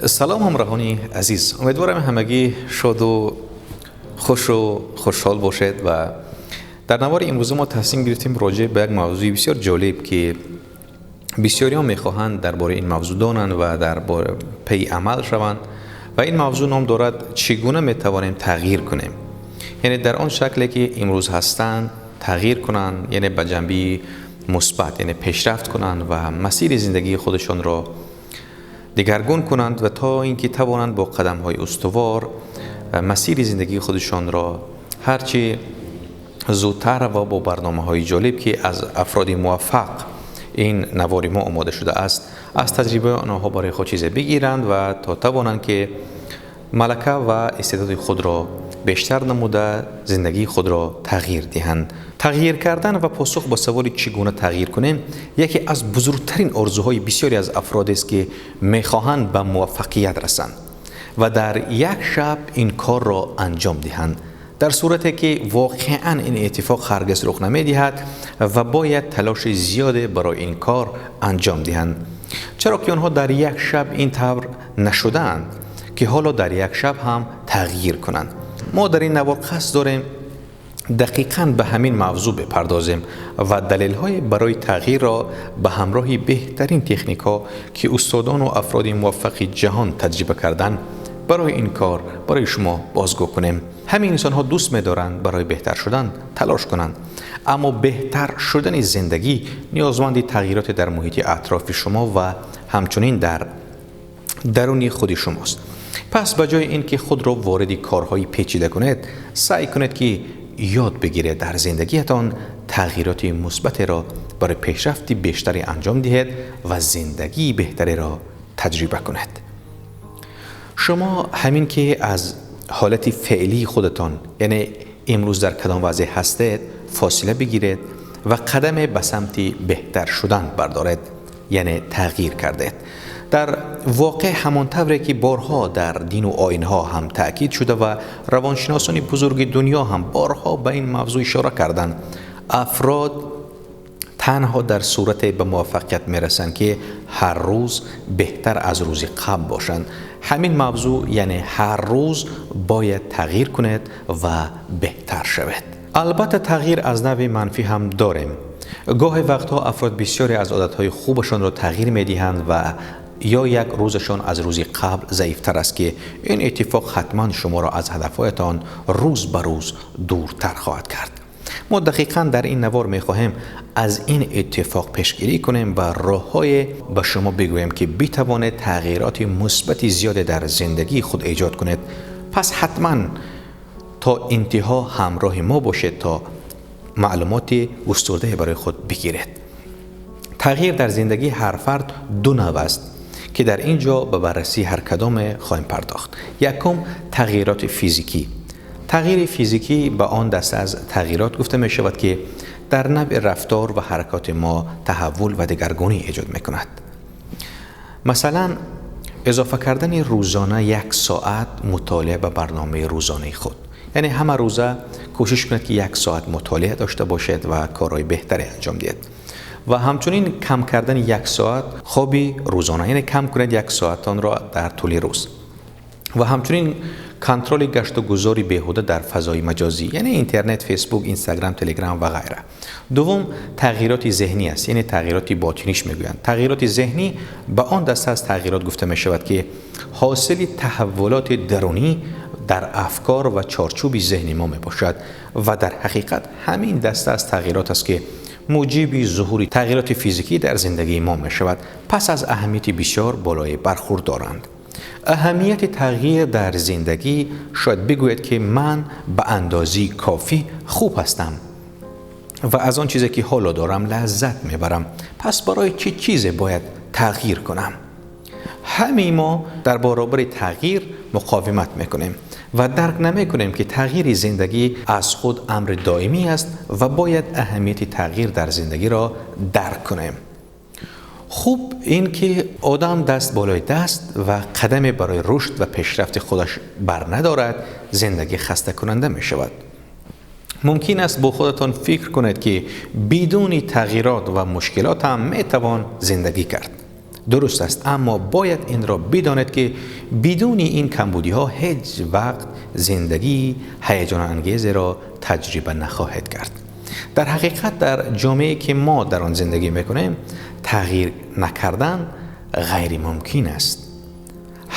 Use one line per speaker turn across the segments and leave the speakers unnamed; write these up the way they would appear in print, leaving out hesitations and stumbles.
Салом, ҳамроҳони азиз. Умедворам, ҳамагӣ шоду хушу хушҳол бошед. Ва дар навори имрӯза мо тасмим гирифтем роҷеъ ба як мавзӯи бисёр ҷолиб, ки бисёриҳо мехоҳанд дар бораи ин мавзӯъ донанд ва дар пайи амал шаванд. Ва ин мавзӯъ ном дорад: чӣ гуна метавонем тағйир кунем, яъне дар он шакле ки имрӯз ҳастанд тағйир кунанд, яъне ба ҷанбаи мусбат, яъне пешрафт кунанд ва масири зиндагии худашонро дигаргун кунанд ва то инки тавонанд бо қадамҳои устувор масири зиндагии худашонро ҳарчи зудтар ва бо барномаҳои ҷолиб, ки аз афроди муваффақ ин навори мо омода шудааст, аз таҷрибаи онҳо барои худ чизе бигиранд ва то тавонанд ки малака ва истеъдоди худро бештар намуда, зиндагии худро тағйир диҳанд. Тағйир кардан ва посух ба саволи чӣ гуна тағйир кунем яке аз бузургтарин орзуҳои бисёре аз афродест, ки мехоҳанд ба муваффақият расанд ва дар як шаб ин корро анҷом диҳанд, дар сурате ки воқеан ин иттифоқ ҳаргиз рух намедиҳад ва бояд талоши зиёде барои ин кор анҷом диҳанд, чаро ки онҳо дар як шаб ин тавр нашудаанд, ки ҳоло дар як шаб ҳам тағйир кунанд. Мо дар ин навор қасд дорем дақиқан ба ҳамин мавзӯъ бипардозем ва далелҳои барои тағйирро ба ҳамроҳи беҳтарин техникҳо, ки устодон ва афроди муваффақи ҷаҳон таҷриба карданд, барои ин кор барои шумо бозгӯ кунем. Ҳамин инсонҳо дӯст медоранд барои беҳтар шудан талош кунанд, аммо беҳтар шудани зиндагӣ ниёзманди тағйироте дар муҳити атрофи шумо ва ҳамчунин дар даруни худи шумост. Пас ба ҷои ин ки худро вориди корҳои печида кунед, саъй кунед, ки ёд бигиред дар зиндагиятон тағйироти мусбатеро барои пешрафти бештаре анҷом диҳед ва зиндагии беҳтареро таҷриба кунед. Шумо ҳамин ки аз ҳолати феълии худатон, яъне имрӯз дар кадом вазъе ҳастед, фосила бигиред ва қадаме ба самти беҳтар шудан бардоред, яъне тағйир кардед. Дар воқеъ ҳамон тавре ки борҳо дар дину оинҳо ҳам таъкид шуда ва равоншиносони бузурги дунё ҳам борҳо ба ин мавзӯъ ишора карданд, афрод танҳо дар сурате ба муваффақият мерасанд, ки ҳар рӯз беҳтар аз рӯзи қабл бошанд. Ҳамин мавзӯъ, яъне ҳар рӯз бояд тағйир кунед ва беҳтар шавед. Албатта, тағйир аз навъи манфӣ ҳам дорем. Гоҳе вақтҳо афрод бисёре аз одатҳои хубашонро тағйир медиҳанд ва ё як рӯзашон аз рӯзи қабл заифтар аст, ки ин иттифоқ ҳатман шуморо аз ҳадафҳоятон рӯз ба рӯз дуртар хоҳад кард. Мо дақиқан дар ин навор мехоҳем аз ин иттифоқ пешгирӣ кунем ва роҳҳое ба шумо бигӯем, ки битавонед тағйироти мусбати зиёде дар зиндагии худ эҷод кунед. Пас ҳатман то интиҳо ҳамроҳи мо бошед, то маълумоти густурдае барои худ бигиред. Тағйир дар зиндагии ҳар фард ду нав аст, ки дар ин ҷо ба баррасии ҳар кадоме хоҳем пардохт. Якум, тағйироти физикӣ. Тағйири физикӣ ба он даста аз тағйирот гуфта мешавад, ки дар навъи рафтор ва ҳаракоти мо таҳаввул ва дигаргунӣ эҷод мекунад. Масалан, изофа кардани рӯзона як соат мутолиа ба барномаи рӯзонаи худ, яъне ҳама рӯза кӯшиш кунед, ки як соат мутолиа дошта бошед ва корҳои беҳтаре анҷом диҳед. Ва ҳамчунин кам кардани як соат хоби рӯзона, яъне кам кунед як соатонро дар тӯли рӯз. Ва ҳамчунин контроли гашту гузори беҳуда дар фазои маҷозӣ, яъне интернет, Фейсбук, Инстаграм, Телеграм ва ғайра. Дуввум, тағйироти зеҳнӣ аст, яъне тағйироти ботиниш мегӯянд. Тағйироти зеҳнӣ ба он даста аз тағйирот гуфта мешавад, ки ҳосили таҳаввулоти дарунӣ дар афкор ва чорчӯби зеҳни мо мебошад. Ва дар ҳақиқат ҳамин даста аз тағйирот аст, ки муҷиби зуҳури тағйироти физикӣ дар зиндагии мо мешавад. Пас аз аҳамияти бисёр болое бархурдоранд. Аҳамияти тағйир дар зиндагӣ: шояд бигӯед, ки ман ба андозаи кофӣ хуб ҳастам ва аз он чизе ки ҳоло дорам лаззат мебарам, пас барои чӣ чизе бояд тағйир кунам? Ҳамаи мо дар баробари тағйир муқовимат мекунем ва дарк намекунем, ки тағйири зиндагӣ аз худ амри доимӣ аст ва бояд аҳамияти тағйир дар зиндагиро дарк кунем. Хуб ин ки одам даст болои даст ва қадаме барои рушд ва пешрафти худаш бар надорад, зиндагӣ хастакунанда мешавад. Мумкин аст бо худатон фикр кунед, ки бидуни тағйирот ва мушкилот ҳам метавон зиндагӣ кард. Дуруст аст, аммо бояд инро бидонед, ки бидуни ин камбудиҳо ҳеҷ вақт зиндагии ҳаяҷонангезеро таҷриба нахоҳед кард. Дар ҳақиқат, дар ҷомеае ки мо дар он зиндагӣ мекунем, тағйир накардан ғайримумкин аст.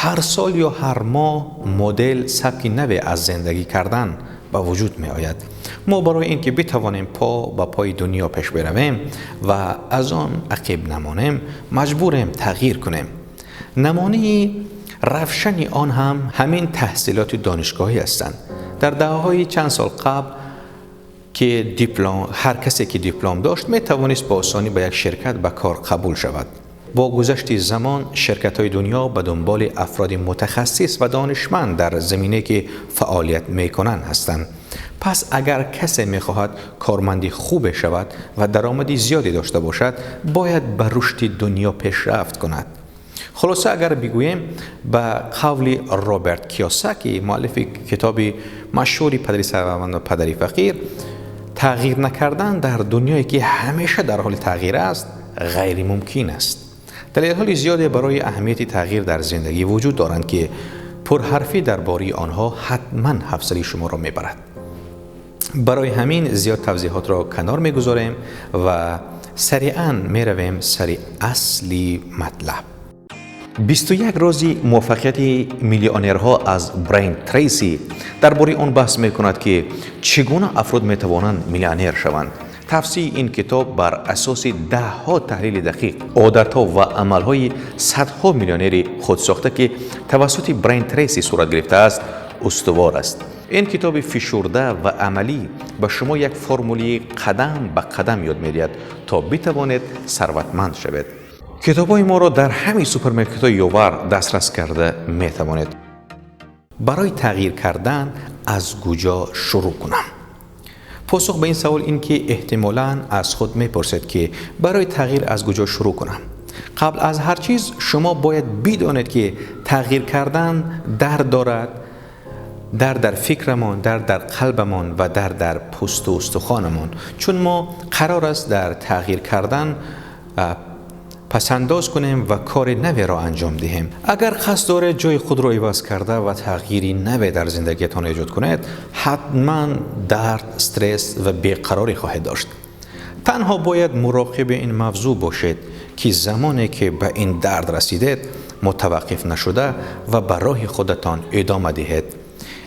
Ҳар сол ё ҳар моҳ модел, сабки наве аз зиндагӣ кардан ба вуҷуд меояд. Мо барои ин ки битавонем по ба пои дунё пеш биравем ва аз он ақиб намонем, маҷбурем тағйир кунем. Намунаи равшани он ҳам ҳамин таҳсилоти донишгоҳӣ ҳастанд. Дар даҳаҳои чанд сол қабл ки диплом, ҳар касе ки диплом дошт, метавонист ба осонӣ ба як ширкат ба кор қабул шавад. Бо гузашти замон ширкатҳои дунё ба дунболи афроди мутахассис ва донишманд дар заминае ки фаъолият мекунанд ҳастанд. Пас агар касе мехоҳад корманди хубе шавад ва даромади зиёде дошта бошад, бояд ба рушди дунё пешрафт кунад. Хулоса, агар бигӯем, ба қавли Роберт Киёсаки, муаллифи китоби машҳури «Падари сарватманд ва падари фақир», тағйир накардан дар дунёе ки ҳамеша дар ҳоли тағйир аст, ғайримумкин аст. Далелҳои зиёде барои аҳамияти тағйир дар зиндагӣ вуҷуд доранд, ки пурҳарфӣ дар бораи онҳо ҳатман ҳавсалаи шуморо мебарад. Барои ҳамин зиёд тавзеҳотро канор мегузорем ва сариъан меравем сари асли матлаб. 21 рози муваффақияти миллионерҳо аз Брайан Трейси дар бораи он баҳс мекунад, ки чӣ гуна афрод метавонанд миллионер шаванд. Тавсияи ин китоб бар асоси даҳҳо таҳлили дақиқ, одатҳо ва амалҳои садҳо миллионери худсохта, ки тавассути Брайан Трейси сурат гирифтааст, устувор аст. Ин китоби фишурда ва амалӣ ба шумо як формули қадам ба қадам ёд медиҳад, то битавонед сарватманд шавед. Китобҳои моро дар ҳамаи супермаркетҳои Ёвар дастрас карда метавонед. Барои тағйир кардан аз куҷо шурӯъ кунам? Посух ба ин савол ин ки эҳтимолан аз худ мепурсед, ки барои тағйир аз куҷо шурӯъ кунам. Қабл аз ҳар чиз шумо бояд бидонед, ки тағйир кардан дард дорад. Дард дар фикрамон, дард дар қалбамон ва дард дар пӯсту устухонамон, чун мо қарор аст дар тағйир кардан пасандоз кунем ва кори наверо анҷом диҳем. Агар қасд доред ҷои худро иваз карда ва тағйири наве дар зиндагиятон эҷод кунед, ҳатман дард, стресс ва беқарорӣ хоҳед дошт. Танҳо бояд муроқиби ин мавзӯъ бошед, ки замоне ки ба ин дард расидед, мутаваққиф нашуда ва ба роҳи худатон идома диҳед.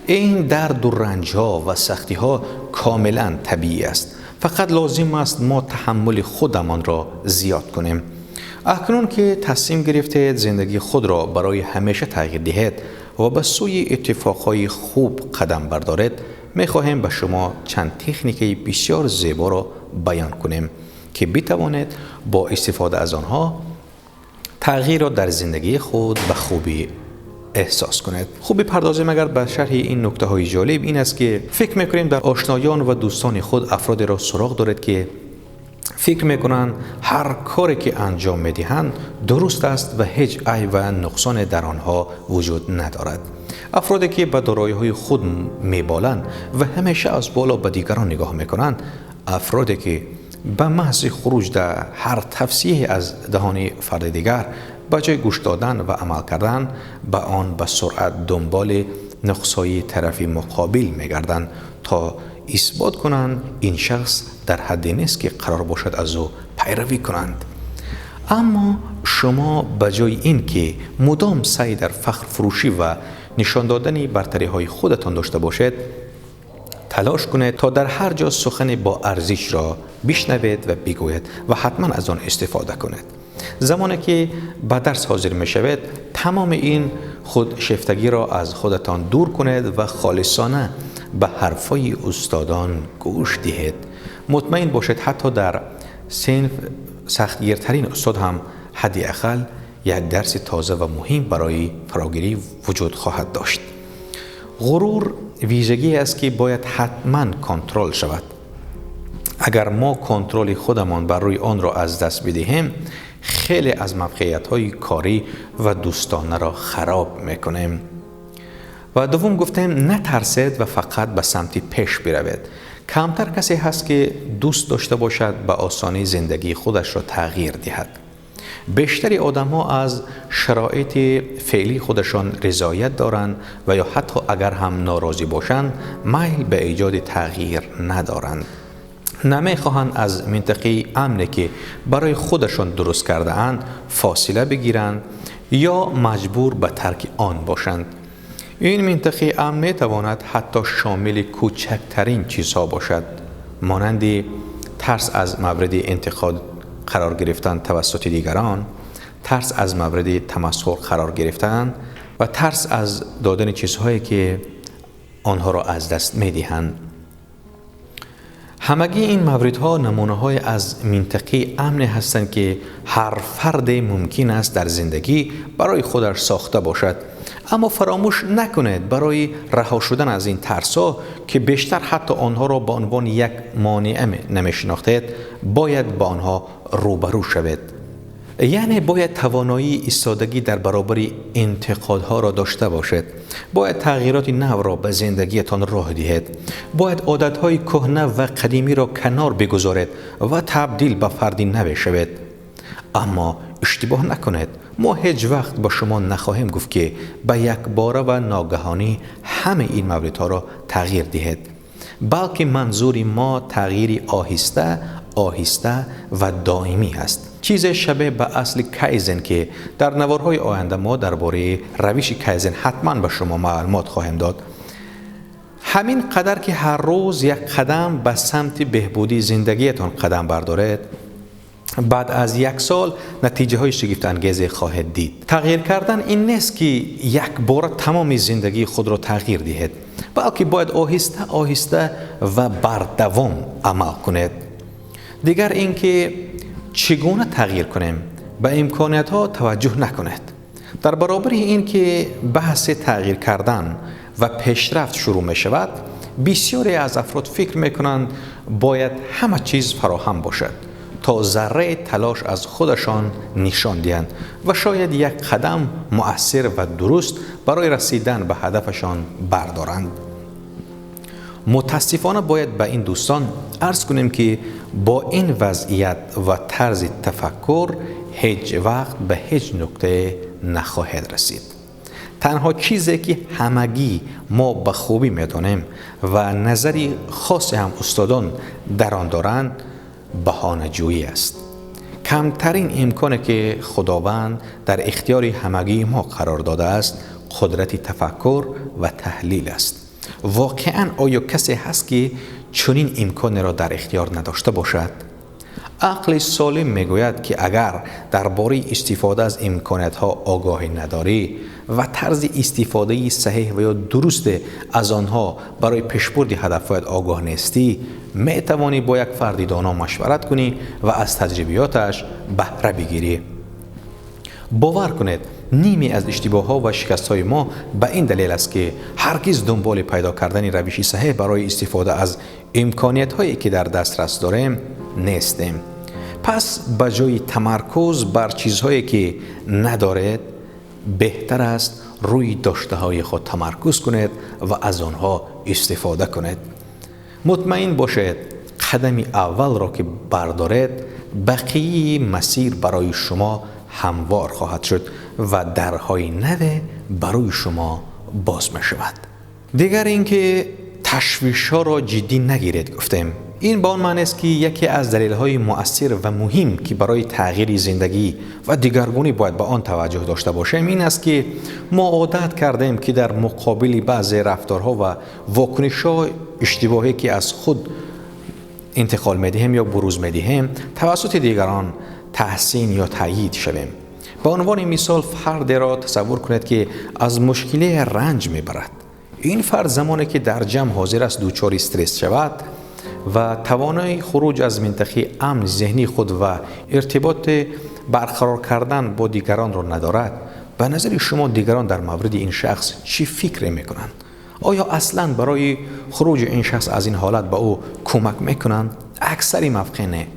Ин дарду ранҷҳо ва сахтиҳо комилан табиӣ аст. Фақат лозим аст мо таҳаммули худамонро зиёд кунем. Акнун ки тасмим гирифтед зиндагии худро барои ҳамеша тағйир диҳед ва ба сӯи иттифоқҳои хуб қадам бардоред, мехоҳем ба шумо чанд техникаи бисёр зеборо баён кунем, ки битавонед бо истифода аз онҳо тағйирро дар зиндагии худ ба хубӣ эҳсос кунед. Хуб, бипардозем агар ба шарҳи ин нуктаҳои ҷолиб. Ин аст ки фикр мекунем, дар ошноён ва дӯстони худ афродеро суроғ доред, ки фикр мекунанд ҳар коре ки анҷом медиҳанд, дуруст аст ва ҳеҷ айб ва нуқсоне дар онҳо вуҷуд надорад. Афроде ки ба дороиҳои худ меболанд ва ҳамеша аз боло ба дигарон нигоҳ мекунанд. Афроде ки ба маҳзи хуруҷ дар ҳар тавсияе аз даҳони фарди дигар, ба ҷои гӯш додан ва амал кардан ба он, ба суръат дунболи нуқсҳои тарафи муқобил мегарданд, то исбот кунанд ин шахс дар ҳадде нест, ки қарор бошад аз ӯ пайравӣ кунанд. Аммо шумо ба ҷои ин ки мудом саъй дар фахрфурӯшӣ ва нишон додани бартариҳои худатон дошта бошед, талош кунед, то дар ҳар ҷо сухане бо арзишро бишнавед ва бигӯед ва ҳатман аз он истифода кунед. Замоне ки ба дарс ҳозир мешавед, тамоми ин худшефтагиро аз худатон дур кунед ва холисона ба ҳарфҳои устодон гӯш диҳед. Мутмаин бошед, ҳатто дар синф сахтгиртарин устод ҳам ҳадди ақал як дарси тоза ва муҳим барои фарогирӣ вуҷуд хоҳад дошт. Ғурур вижагие аст, ки бояд ҳатман контрол шавад. Агар мо контроли худамон бар рӯи онро аз даст бидиҳем, хеле аз мавқеиятҳои корӣ ва дӯстонаро хароб мекунем. Ва дуввум гуфтем, натарсед ва фақат ба самти пеш биравед. Камтар касе ҳаст, ки дӯст дошта бошад ба осонӣ зиндагии худашро тағйир диҳад. Бештари одамҳо аз шароити феълии худашон ризоят доранд ва ё ҳатто агар ҳам норозӣ бошанд, майл ба эҷоди тағйир надоранд. Намехоҳанд аз минтақаи амне, ки барои худашон дуруст кардаанд, фосила бигиранд ё маҷбур ба тарки он бошанд. Ин минтақаи амн метавонад ҳатто шомили кӯчактарин чизҳо бошад, монанди тарс аз мавриди интиқод қарор гирифтан тавассути дигарон, тарс аз мавриди тамасхур қарор гирифтан ва тарс аз додани чизҳое, ки онҳоро аз даст медиҳанд. Ҳамагӣ ин мавридҳо намунаҳое аз минтақаи амне ҳастанд, ки ҳар фарде мумкин аст дар зиндагӣ барои худаш сохта бошад. Аммо фаромӯш накунед, барои раҳо шудан аз ин тарсҳо, ки бештар ҳатто онҳоро ба унвони як монеа намешинохтед, бояд ба онҳо рӯбарӯ шавед. Яъне бояд тавоноии истодагӣ дар баробари интиқодҳоро дошта бошед. Бояд тағйироти навро ба зиндагиятон роҳ диҳед. Бояд одатҳои кӯҳна ва қадимиро канор бигузоред ва табдил ба фарди наве шавед. Аммо иштибоҳ накунед, мо ҳеҷ вақт ба шумо нахоҳем гуфт, ки ба якбора ва ногаҳонӣ ҳамаи ин мавридҳоро тағйир диҳед, балки манзури мо тағйири оҳиста оҳиста ва доимӣ аст. Чизе шабеҳ ба асли кайзен, ки дар наворҳои оянда мо дар бораи равиши кайзен ҳатман ба шумо маълумот хоҳем дод. Ҳамин қадар ки ҳар рӯз як қадам ба самти беҳбудии зиндагиятон қадам бардоред, баъд аз як сол натиҷаҳои шигифтангезе хоҳед дид. Тағйир кардан ин нест, ки якбора тамоми зиндагии худро тағйир диҳед, балки бояд оҳиста оҳиста ва бардавом амал кунед. Дигар ин ки чӣ гуна тағйир кунем, ба имкониятҳо таваҷҷӯҳ накунед. Дар баробари ин ки баҳси тағйир кардан ва пешрафт шурӯъ мешавад, бисёре аз афрод фикр мекунанд, бояд ҳама чиз фароҳам бошад то зарраи талош аз худашон нишон диҳанд ва шояд як қадам муассир ва дуруст барои расидан ба ҳадафашон бардоранд. Мутаассифона, бояд ба ин дӯстон арз кунем, ки бо ин вазъият ва тарзи тафаккур ҳеҷ вақт ба ҳеҷ нуқтае нахоҳед расид. Танҳо чизе, ки ҳамагӣ мо ба хубӣ медонем ва назари хосе ҳам устодон дар он доранд, баҳонаҷӯӣ аст. Камтарин имконе, ки Худованд дар ихтиёри ҳамагии мо қарор додааст, қудрати тафаккур ва таҳлил аст. Воқеан, оё касе ҳаст, ки чунин имконеро дар ихтиёр надошта бошад? Ақли солим мегӯяд, ки агар дар бораи истифода аз имкониятҳо огоҳӣ надорӣ ва тарзи истифодаи саҳеҳ ва ё дурусте аз онҳо барои пешбурди ҳадафҳоят огоҳ нестӣ, метавонӣ бо як фарди доно машварат кунӣ ва аз таҷрибиёташ баҳра бигирӣ. Бовар кунед, ниме аз иштибоҳҳо ва шикастҳои мо ба ин далел аст, ки ҳаргиз дунболи пайдо кардани равиши саҳеҳ барои истифода аз имкониятҳое, ки дар дастрас дорем, нестем. Пас ба ҷои тамаркуз бар чизҳое, ки надоред, беҳтар аст рӯи доштаҳои худ тамаркуз кунед ва аз онҳо истифода кунед. Мутмаин бошед, қадами аввалро ки бардоред, бақияи масир барои шумо ҳамвор хоҳад шуд ва дарҳои наве барои шумо боз мешавад. Дигар ин ки ташвишҳоро ҷиддӣ нагиред гуфтем. Ин ба он маънест, ки яке аз далелҳои муассир ва муҳим, ки барои тағйири зиндагӣ ва дигаргунӣ бояд ба он таваҷҷӯҳ дошта бошем, ин аст, ки мо одат кардем, ки дар муқобили баъзе рафторҳо ва вокунишҳо иштибоҳе, ки аз худ интиқол медиҳем ё бурӯз медиҳем, тавассути дигарон таҳсин ё таъйид шавем. Ба унвони мисол, фардеро тасаввур кунед, ки аз мушкиле ранҷ мебарад. Ин фард замоне, ки дар ҷамъ ҳозир аст, дучори стресс шавад ва тавонои хуруҷ аз минтақаи амни зеҳнии худ ва иртиботи барқарор кардан бо дигаронро надорад. Ба назари шумо, дигарон дар мавриди ин шахс чӣ фикре мекунанд? Оё аслан барои хуруҷи ин шахс аз ин ҳолат ба ӯ кӯмак мекунанд? Аксари мавқеъ не.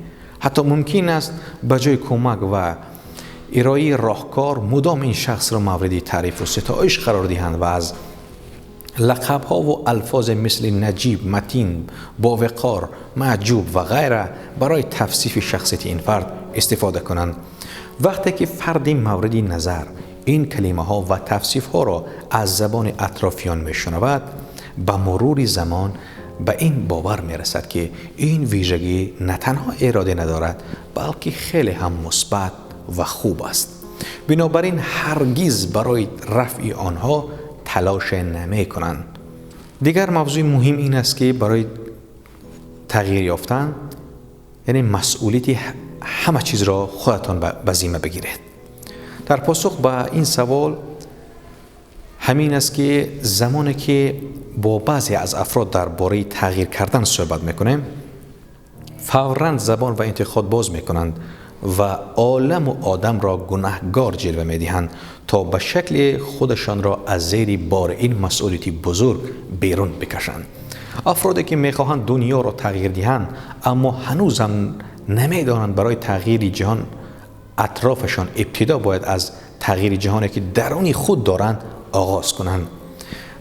Ҳатто мумкин аст, ба ҷои кӯмак ва ироаи роҳкор, мудом ин шахсро мавриди таърифу ситоиш қарор диҳанд ва аз Лақабҳо ва алфоз мисли наҷиб, матин, бовиқор, маъҷуб ва ғайра барои тавсифи шахсияти ин фард истифода кунанд. Вақте ки фарди мавриди назар ин калимаҳо ва тавсифҳоро аз забони атрофиён мешунавад, ба мурури замон ба ин бовар мерасад, ки ин вижагӣ на танҳо эроде надорад, балки хеле ҳам мусбат ва хуб аст. Бинобар ин ҳаргиз барои рафъи онҳо талош намекунанд. Дигар мавзӯи муҳим ин аст, ки барои тағйир ёфтан, яъне масъулияти ҳама чизро худатон ба зимма бигиред. Дар посух ба ин савол ҳамин аст, ки замоне ки бо баъзе аз афрод дар бораи тағйир кардан суҳбат мекунем, фавран забон ва интиқод боз мекунанд ва оламу одамро гунаҳгор ҷилва медиҳанд, то ба шакли худашонро аз зери бори ин масъулияти бузург берун бикашанд. Афроде ки мехоҳанд дунёро тағйир диҳанд, аммо ҳанӯзам намедонанд барои тағйири ҷаҳон атрофашон ибтидо бояд аз тағйири ҷаҳоне ки даруни худ доранд оғоз кунанд.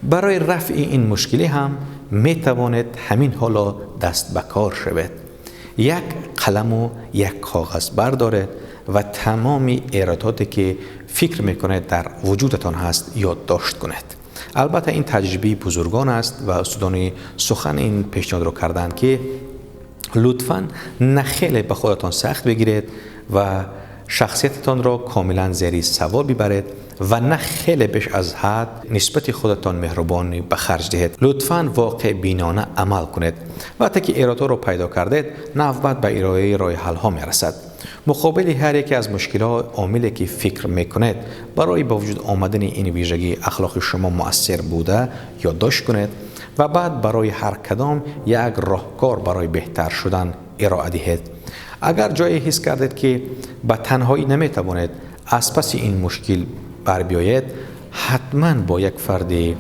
Барои рафъи ин мушкилӣ ҳам метавонед ҳамин ҳоло даст ба кор шавед. Як қаламу як коғаз бардоред ва тамоми эродоте ки фикр мекунед дар вуҷудатон ҳаст ёддошт кунед. Албатта ин таҷрибаи бузургон аст ва устодони сухан ин пешниҳодро карданд, ки лутфан на хеле ба худатон сахт бигиред ва шахсиятатонро комилан зери савол бибаред ва на хеле беш аз ҳад нисбати худатон меҳрубонӣ ба харҷ диҳед. Лутфан воқеъбинона амал кунед. Вақте ки эродҳоро пайдо кардед, навбат ба ироаи роҳи ҳалҳо мерасад. Муқобили ҳар яке аз мушкилҳо омиле ки фикр мекунед барои ба вуҷуд омадани ин вижагии ахлоқи шумо муассир буда ёддошт кунед ва баъд барои ҳар кадом як роҳкор барои беҳтар шудан ироа диҳед. Агар ҷое ҳис кардед, ки ба танҳоӣ наметавонед аз паси ин мушкил барбиёед, ҳатман бо як фарди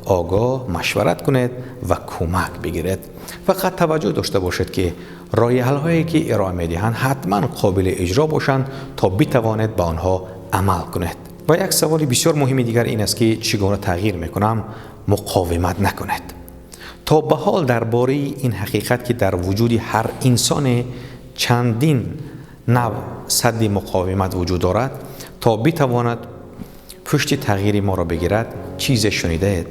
огоҳ машварат кунед ва кӯмак бигиред. Фақат таваҷҷӯҳ дошта бошед, ки роҳи ҳалҳое ки ироа медиҳанд ҳатман қобили иҷро бошанд, то битавонед ба онҳо амал кунед. Ва як саволи бисёр муҳими дигар ин аст, ки чӣ гуна тағйир мекунам? Муқовимат накунед. То ба ҳол дар бораи ин ҳақиқат, ки дар вуҷуди ҳар инсоне чандин навъ садди муқовимат вуҷуд дорад, то битавонад пушти тағйири моро бигирад, чизе шунидаед?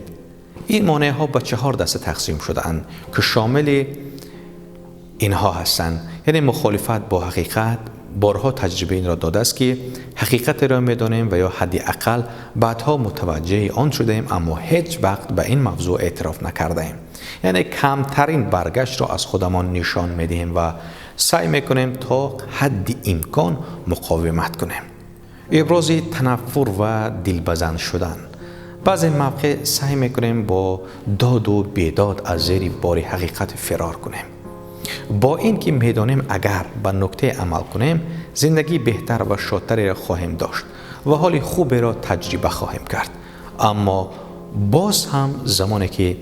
Ин монеаҳо ба 4 даста тақсим шудаанд, ки шомили инҳо ҳастанд. Яъне мухолифат бо ҳақиқат. Борҳо таҷриба инро додааст, ки ҳақиқатеро медонем ва ё ҳадди ақал баъдҳо мутаваҷҷеҳи он шудаем, аммо ҳеҷ вақт ба ин мавзӯъ эътироф накардаем. Яъне камтарин баргаштро аз худамон нишон медиҳем ва саъй мекунем то ҳадди имкон муқовимат кунем. Ибрози танаффур ва дилбазан шудан. Баъзе мавқеъ саъй мекунем бо доду бедод аз зери бори ҳақиқат фирор кунем. Бо ин ки медонем агар ба нуктае амал кунем, зиндагии беҳтар ва шодтареро хоҳем дошт ва ҳоли хуберо таҷриба хоҳем кард. Аммо боз ҳам замоне ки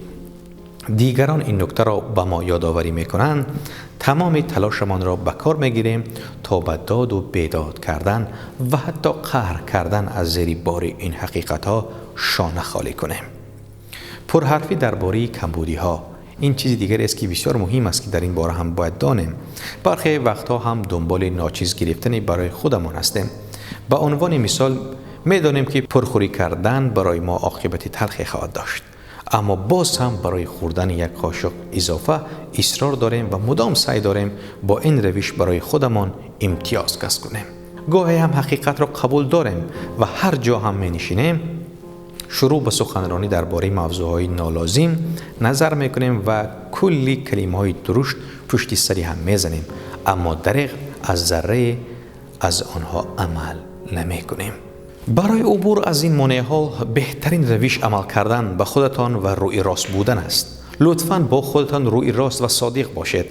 дигарон ин нуктаро ба мо ёдоварӣ мекунанд, тамоми талошамонро ба кор мегирем то ба доду бедод кардан ва ҳатто қаҳр кардан аз зери бори ин ҳақиқатҳо шона холӣ кунем. Пурҳарфӣ дар бораи камбудиҳо. Ин чизи дигаре аст, ки бисёр муҳим аст, ки дар ин бора ҳам бояд донем. Бархе вақтҳо ҳам дунболи ночиз гирифтани барои худамон ҳастем. Ба унвони мисол медонем, ки пурхӯрӣ кардан барои мо оқибати талхе хоҳад дошт, аммо боз ҳам барои хӯрдани як қошуқ изофа исрор дорем ва мудом саъй дорем бо ин равиш барои худамон имтиёз касб кунем. Гоҳе ҳам ҳақиқатро қабул дорем ва ҳар ҷо ҳам менишинем, шурӯъ ба суханронӣ дар бораи мавзӯъҳои нолозим назар мекунем ва кулли калимаҳои дурушт пушти сари ҳам мезанем, аммо дареғ аз заррае аз онҳо амал намекунем. Барои убур аз ин монеаҳо беҳтарин равиш амал кардан ба худатон ва рӯи рост будан аст. Лутфан бо худатон рӯи рост ва содиқ бошед.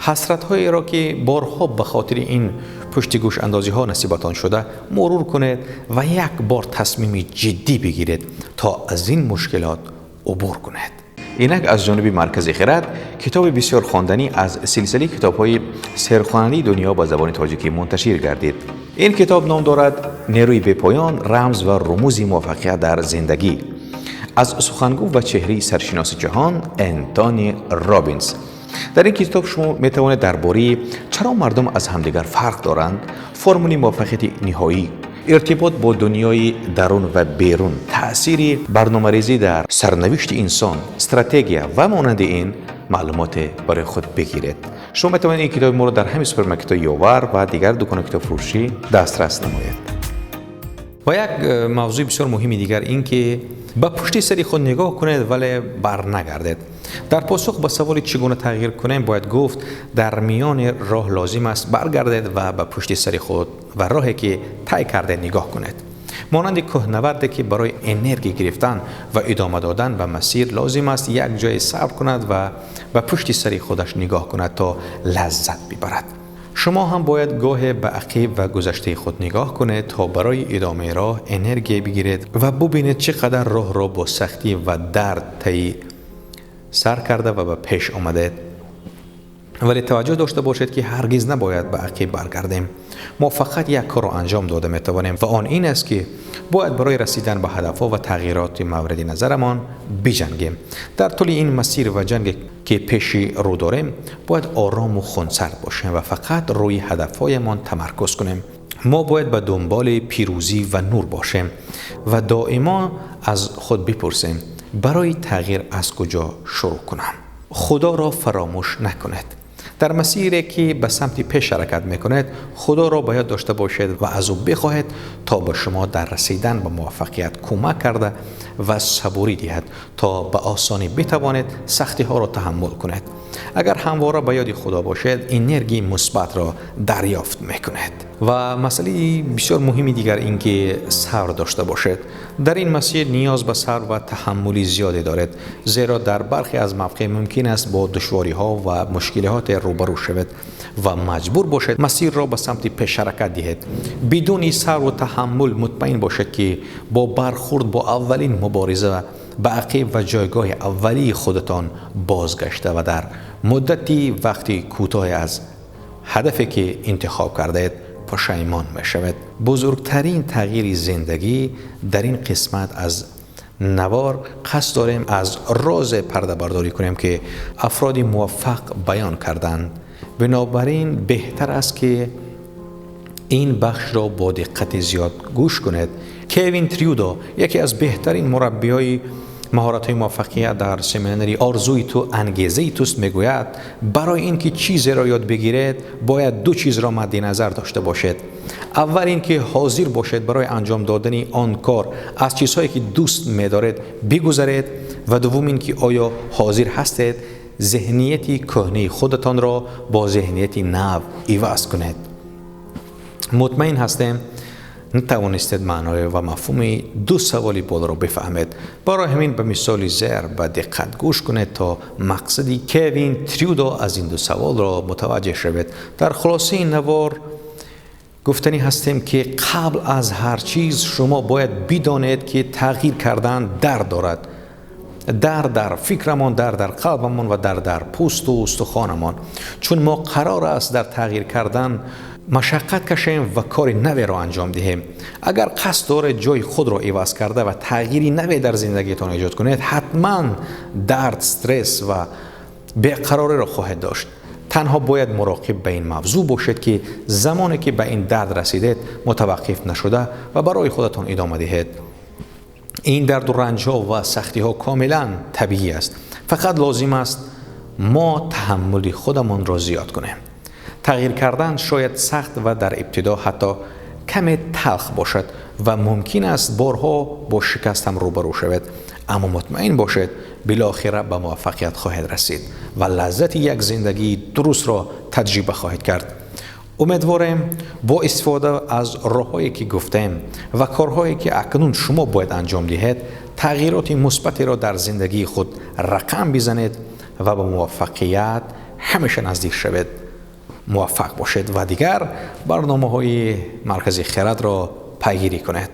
Ҳасратҳоеро ки борҳо ба хотири ин пушти гӯшандозиҳо насибатон шуда мурур кунед ва як бор тасмими ҷиддӣ бигиред, то аз ин мушкилот убур кунед. Инак аз ҷониби Маркази Хирад китоби бисёр хонданӣ аз силсилаи китобҳои серхонандаи дунё ба забони тоҷикӣ мунташир гардид. Ин китоб ном дорад «Нерӯи бепоён: рамз ва румузи муваффақият дар зиндагӣ». аз сухангӯ ва чеҳраи саршиноси ҷаҳон Энтони Робинс. Дар ин китоб шумо метавонед дар бораи чаро мардум аз ҳамдигар фарқ доранд, формули муваффақияти ниҳоӣ, иртибот бо дунёи дарун ва берун, таъсири барномарезӣ дар сарнавишти инсон, стратегия ва монанди ин маълумоте барои худ бигиред. Шумо метавонед ин китоби моро дар ҳамин супермаркетҳои Ёвар ва дигар дукони китобфурӯшӣ дастрас намоед. Ва як мавзӯи бисёр муҳими дигар ин ки ба пушти сари худ нигоҳ кунед, вале барнагардед. Дар посух ба саволи чӣ гуна тағйир кунем, бояд гуфт, дар миёни роҳ лозим аст баргардед ва ба пушти сари худ ва роҳе ки тай кардед нигоҳ кунед. Монанди кӯҳнаварде ки барои энергия гирифтан ва идома додан ба масир лозим аст як ҷое сабр кунад ва ба пушти сари худаш нигоҳ кунад то лаззат бибарад. Шумо ҳам бояд гоҳе ба ақиб ва гузаштаи худ нигоҳ кунед то барои идомаи роҳ энергия бигиред ва бубинед чӣ қадар роҳро бо сахтӣ ва дард таи сар карда ва ба пеш омадед. Вале таваҷҷӯҳ дошта бошед, ки ҳаргиз набояд ба ақиб баргардем. Мо фақат як корро анҷом дода метавонем ва он ин аст, ки бояд барои расидан ба ҳадафҳо ва тағйироти мавриди назарамон биҷангем. Дар тӯли ин масир ва ҷанге ки пеши рӯ дорем, бояд орому хунсард бошем ва фақат рӯи ҳадафҳоямон тамаркуз кунем. Мо бояд ба дунболи пирӯзӣ ва нур бошем ва доимо аз худ бипурсем: барои тағйир аз куҷо шурӯъ кунам? Худоро фаромӯш накунед. Дар масире ки ба самти пеш ҳаракат мекунед, Худоро ба ёд дошта бошед ва аз ӯ бихоҳед то ба шумо дар расидан ба муваффақият кӯмак карда ва сабурӣ диҳад, то ба осонӣ битавонед сахтиҳоро таҳаммул кунед. Агар ҳамвора ба ёди Худо бошед, энергияи мусбатро дарёфт мекунед. Ва масъалаи бисёр муҳими дигар ин ки сабр дошта бошед. Дар ин масир ниёз ба сабр ва таҳаммули зиёде доред, зеро дар бархе аз мавқеъ мумкин аст бо душвориҳо ва мушкилиҳоте рӯбарӯ шавед ва маҷбур бошед масирро ба самти пеш ҳаракат диҳед. Бидуни сабру таҳаммул мутмаин бошед, ки бо бархӯрд бо аввалин мубориза ба ақиб ва ҷойгоҳи аввалии худатон бозгашта ва дар муддати вақти кӯтоҳе аз ҳадафе ки интихоб кардаед пушаймон мешавед. Бузургтарин тағйири зиндагӣ. Дар ин қисмат аз навор қасд дорем аз розе пардабардорӣ кунем, ки афроди муваффақ баён карданд. Бинобар ин беҳтар аст, ки ин бахшро бо диққати зиёд гӯш кунед. Кевин Трюдо, яке аз беҳтарин мураббиҳои маҳоратҳои муваффақият, дар семинари «Орзуи ту ангезаи туст» мегӯяд: барои ин ки чизеро ёд бигиред, бояд ду чизро мадди назар дошта бошед. Аввал ин ки ҳозир бошед барои анҷом додани он кор аз чизҳое ки дӯст медоред бигузаред, ва дуввум ин ки оё ҳозир ҳастед зеҳнияти кӯҳнаи худатонро бо зеҳнияти нав иваз кунед. Мутмаин ҳастем, натавонистед маънои ва мафҳуми ду саволи болоро бифаҳмед. Барои ҳамин ба мисоли зер ба диққат гӯш кунед, то мақсади Кевин Трюдо аз ин ду саволро мутаваҷҷеҳ шавед. Дар хулосаи навор гуфтанӣ ҳастем, ки қабл аз ҳар чиз шумо бояд бидонед, ки тағйир кардан дард дорад: дард дар фикрамон, дард дар қалбамон ва дард дар пӯсту устухонамон, чун мо қарор аст дар тағйир кардан машаққат кашем ва кори наверо анҷом диҳем. Агар қасд доред ҷои худро иваз карда ва тағйири наве дар зиндагиатон эҷод кунед, ҳатман дард, стресс ва беқарориро хоҳед дошт. Танҳо бояд муроқиб ба ин мавзӯъ бошед, ки замоне ки ба ин дард расидед, мутаваққиф нашуда ва барои худатон идома диҳед. Ин дарду ранҷҳо ва сахтиҳо комилан табиӣ аст, фақат лозим аст мо таҳаммули худамонро зиёд кунем. Тағйир кардан шояд сахт ва дар ибтидо ҳатто каме талх бошад ва мумкин аст борҳо бо шикаст ҳам рӯбарӯ шавед, аммо мутмаин бошед, билохира ба муваффақият хоҳед расид ва лаззати як зиндагии дурустро таҷриба хоҳед кард. Умедворем, бо истифода аз роҳҳое ки гуфтем ва корҳое ки акнун шумо бояд анҷом диҳед, тағйироти мусбатеро дар зиндагии худ рақам бизанед ва ба муваффақият ҳамеша наздик шавед. Муваффақ бошед ва дигар барномаҳои Маркази Хирадро пайгирӣ кунед.